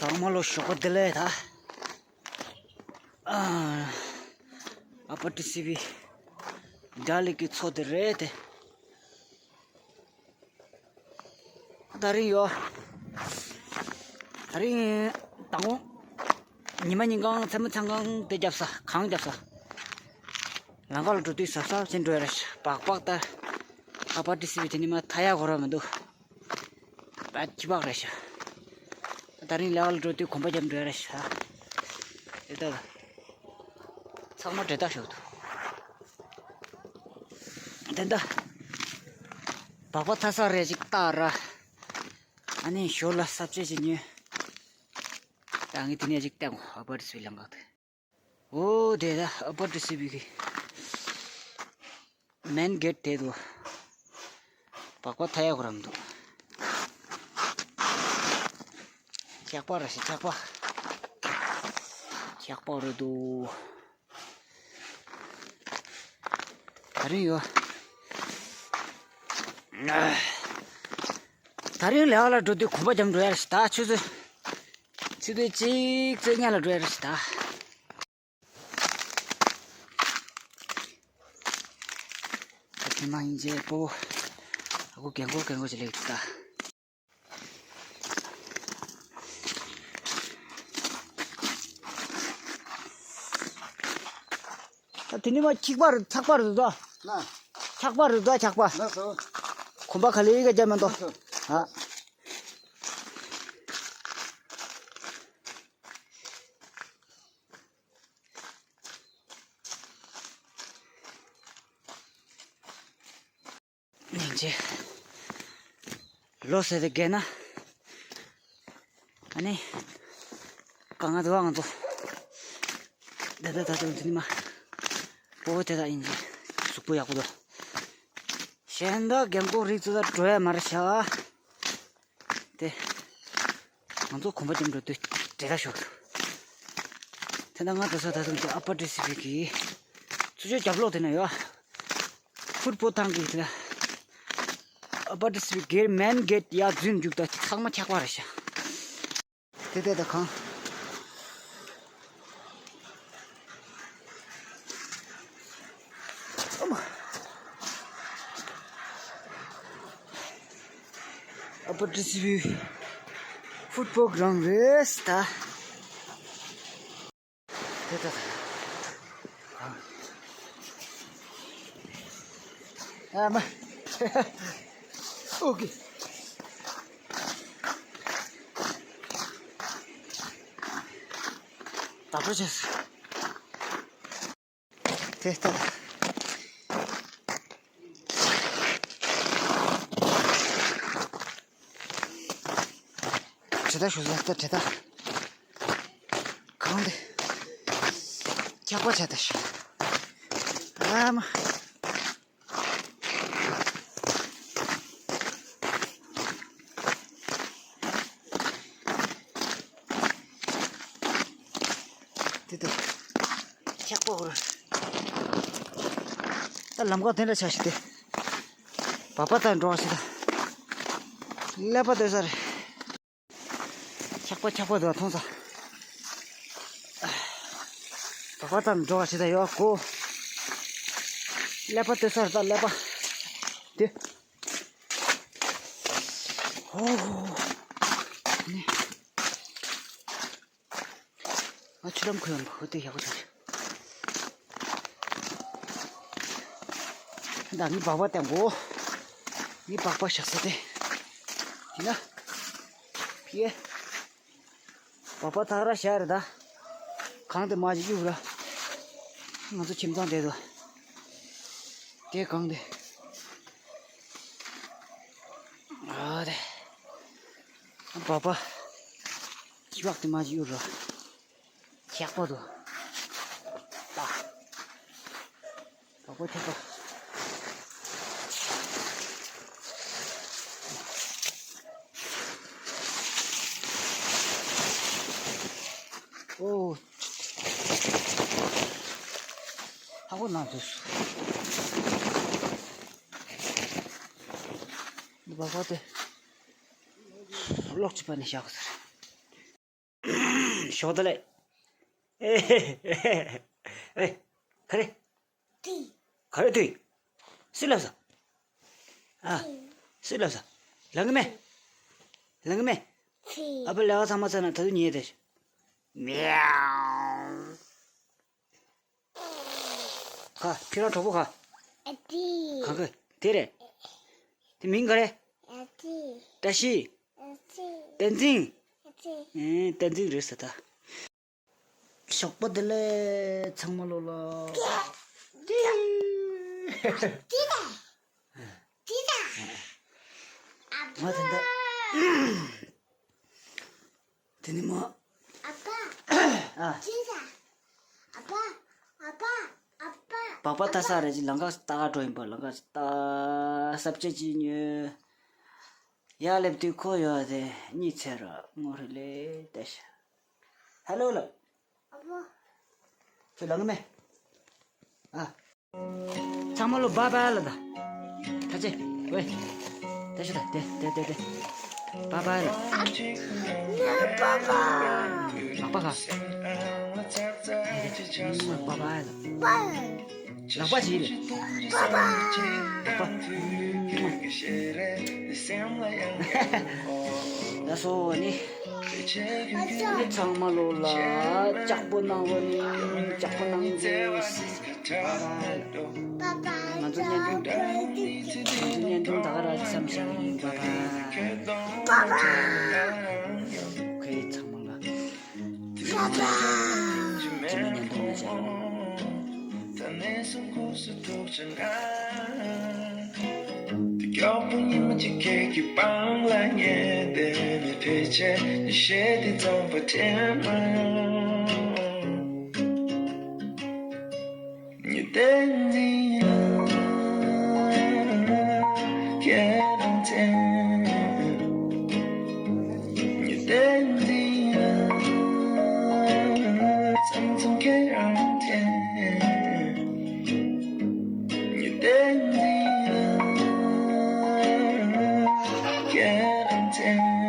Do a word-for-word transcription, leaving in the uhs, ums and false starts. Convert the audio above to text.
ཚང་མ་ལོ་ཞོགས་པ་བདེ་ལེགས་ད། ཨ་ཨ་པ་ཏི་སི་བི་རྒྱ་ལི་གི་མཚོ་དེ་རེད་དེ། ད་རིང་ཡོ། ད་རིང་དང་པོ། ཉི་མ་ཉིན་གང་མཚན་མོ་མཚན་གང་དེ་རྒྱབ་ས་གང་རྒྱབ་ས། ལམ་ཁ་ལ་འགྲོ་དུས་གཟབ་གཟབ་བྱས་འགྲོ་ཡ་རེད་ཤག་སྦག་སྦག་ལྟར། ཨ་པ་ཏི་སི་བི་དེ་ནི་མ་ཐ་ཡག་གོ་ར་མི་འདུག་བད་ཅི་བག་རེད་ཤག་ད་རིང་ལས་ཀ་ལ་འགྲོ་དུས་གོམ་པ་རྒྱབ་འགྲོ་ཡ་རེད་ཤག་དེ་ལྟར། ཚང་མ་འདྲེ་ལྟ་ཞོག་ཏུ། དེ་འདྲ། སྦག་སྦག་ཐ་ས་རེ་ཅིག་ལྟ་ར། ཨ་ནི་ཞོར་ལ་ས་བཅད་ཅིག་ཉོས། ད་ངས་དེ་ནས་ཅིག་བལྟས་གོ་ཨ་པ་ཏི་སི་བི་ལམ་ཁ་དེ། ཨོ་དེ་ད་ཨ་པ་ཏི་སི་བི་གི་མེན་གེ་ཊི་དེ་དུ། སྦག་སྦག་ཐ་ཡག་གོ་ར་མི་འདུག་འཁྱག་པ་ར་ཤི་འཁྱག་པ། འཁྱག་པ་རེད་འདུག་ད་རིང་ཡོ། ད་རིང་ལས་ཀ་ལ་འགྲོ་དུས་གོམ་པ་རྒྱབ་འགྲོ་ཡ་རེད་ད་ཆུ་ཚོད། ཆུ་ཚོད་གཅིག་ཙམ་སྔོན་ལ་འགྲོ་ཡ་རེད་ད། ད་ཐེངས་མ་ཡིན་རྗེས་སྤོ་བོ། ཨ་ཁུ་རྒན་གོག་རྒན་གོག་ཅིག་སླེབས་འདུག་ད། ད་དེ་ནི་མ་འཁྱག་པ་རེད་ཚག་པ་རེད་དོ། ན། འཁྱག་པ་རེད་དོ་འཁྱག་པ། ན་སོ། གོམ་པ་ག་ལེ་ཡི་ག་རྒྱབ་མ་དོ། ན་སོ། ཨ། སྙིང་རྗེ། ལོ་ཟེར་ཏེ་རྒས་ན། ཨ་ནི། གང་ང་དུ་བ་ང་ཚོ། ད་ད་ད་དུང་དེ་ནི་མ། སྤོ་བོ་དེ་དག་ཡིན་གྱི། གཟུགས་པོ་ཡག་པོ་འདུག་གཞན་དག་རྒན་གོག་རིགས་ཚོ་ད་འགྲོ་ཡ་མ་རེད་ཤག་དེ། ང་ཚོ་གོམ་པ་རྒྱབ་འགྲོ་དུས་འདྲེ་ད་ཤོར། དེ་ན་ང་འགྲོ་ས་ད་དུང་དེ་ཨ་པ་ཏི་སི་བི་གི། ཚུར་ཕྱོགས་རྒྱབ་ལོགས་དེ་ན་ཡོད། ཧུར་པོ་ཐང་གི་དེ་ན། ཨ་པ་ཏི་སི་བི་གི་མེན་གེ་ཊི་ཡར་འཛུལ་འཇུག་ད་ཚང་མ་འཁྱག་པ་རེད་ཤག་དེ་དེ་ད་གང་། ཨ་པ་ཏི་སི་བི་ཕུཊ་བོལ་གྷི་རའུན་ཌི་རེད་ད། དེ་དེ་ད། ཨ་མ། ཨོ་ཀེ། ད་པོ་ཆེ། དེ་ལྟར། དྲི་ད་ཞུ་ས་ད་དྲི་ད། གང་དེ། འཁྱག་པ་བྱས་ད་ཞུ། ཨ་མ། དེ་དང་། འཁྱག་པོ་རེད། ད་ལམ་ཁ་དེ་འདྲ་ཆགས་ཤིག་དེ། བག་པ་ད་འགྲོ་བ་ཞིག་ད། ཀླད་པ་ལྟོས་ས་རེད། འཁྱག་པ་འཁྱག་པ་འདུག་མཐོང་ས། བག་པ་ཙམ་འགྲོ་བ་ཞིག་ད་ཡོད་གོ། ཀླད་པ་ལྟོས་ས་རེད་ད་ཀླད་པ། དེ། ཧོ་ཧོ། ནི། ང་ཆུ་ལམ་ཁོལ་ཡོང་བ་ཧོ་དེ་ཡག་པོ་བྱུང་། ད་ངའི་བག་པ་བསྟན་གོ། ངའི་བག་པ་བཞག་ས་དེ། དེ་ན། ཕིའེ། བག་པ་ཐག་ར་ཤར་ད། གངས་དེ་མ་ཅིག་གཡུག་ར། ང་ཚོ་ཁྱིམ་ཚང་དེ་དུ། དེ་གངས་དེ། ཨ་དེ། བ་བ། སྐྱི་པགས་དེ་མ་ཅིག་གཡུག་ར། ཁྱག་པ་དུ། ད། བ་བ་ཁྱག་པ། ཨོ། ཧ་གོ་ན་དུས། འདི་བ་བ་དེ། ལོག་ཅི་པ་ནས་བཞག་ཟེར། ཞོགས་ད་ལེ། ཨེ། ཨེ། ག་རེ། ག་རེ་དུས། སུས་ལབ་ས། ཨ། སུས་ལབ་ས། ལང་གི་མེ། ལང་གི་མེ། ཨ་ཕ་ལས་ཀ་ཚང་མ་ཚར་ན་ད་དུང་ཉལ་དེ། མེའོ། ག་ཁྱོད་རང་གྲོགས་པོ་ག་ཨ་ཙི། ག་ག་དེ་རེད། དེ་མིང་ག་རེ། ཨ་ཙི། བཀྲ་ཤིས། ཨ་ཙི། བསྟན་འཛིན། ཨ་ཙི། ཨེ་བསྟན་འཛིན་རེད་ཟེར་ད། ཞོགས་པ་བདེ་ལེགས་ཚང་མ་ལོ་ལ། ང་དེ་འདྲ། དེ་ནི་མ། ཨ་ཕ། ཨ། ཅི་ཟ། ཨ་ཕ། ཨ་ཕ། ཨ་ཕ། པགས་པ་ལྟ་ས་རེད་ཅི། ལང་ཀ་ལྟ་ག་འགྲོ་ཡིན་པ། ལང་ཀ་ལྟ་ས་བཅད་ཅི་ཉོས། ཡར་སླེབས་དུས་ཁོ་ཡོད་དེ་གཉིད་ཚད་ར་ངོ་རེ་ལས་བལྟས་ཤག་ཧ་ལོ་ལོ། ཨ་ཕ། ཁྱོད་ལང་གི་མེད། ཨ། ཚང་མ་ལོ་བཱའི་བཱའི་ལ་ད། ད་ཅེ། ཝེ། ད་ཤི་ད། དེ་དེ་དེ་དེ། བཱའི་བཱའི་ལ། ལག་པ་ག་བཱའི་བཱའི་ལ། ལག་པ་ཅི་རེད། ལག་པ། ལགས་སོ་ནི། ཚང་མ་ལོ་ལ་ལྕགས་པོ་གནང་རོགས་གནང་། ལྕགས་པོ་གནང་རོགས། ང་ཚོ་བརྙན་ཐུང་། ང་ཚོ་བརྙན་ཐུང་ད་ག་རང་མཚམས་བཞག་ཡིན། བཱའི་བཱའི། ཁོས་ཚང་མ་ལ། བཱའི་བཱའི། རྗེས་མའི་བརྙན་ཐུང་ལ་མཇལ། མགྱོགས་པོ་ཉི་མ་གཅིག་ཁྱེད་ཀྱི་པང་ལ་ཉལ་བསྡད་ནས་ཕལ་ཆེར་ཉི་ཤེལ་དེ་རྩོམ་པ་དྲན་མ་ཡོང་། ཉི་ཟླའི་མདུན་ལ་ཁྱེད་རང་མཚན། ཉི་ཟླའི་མདུན་ལ་མཚམས་མཚམས་ཁྱེད་རང་མཚན། ཉི་ཟླའི་མདུན་ལ་ཁྱེད་རང་མཚན།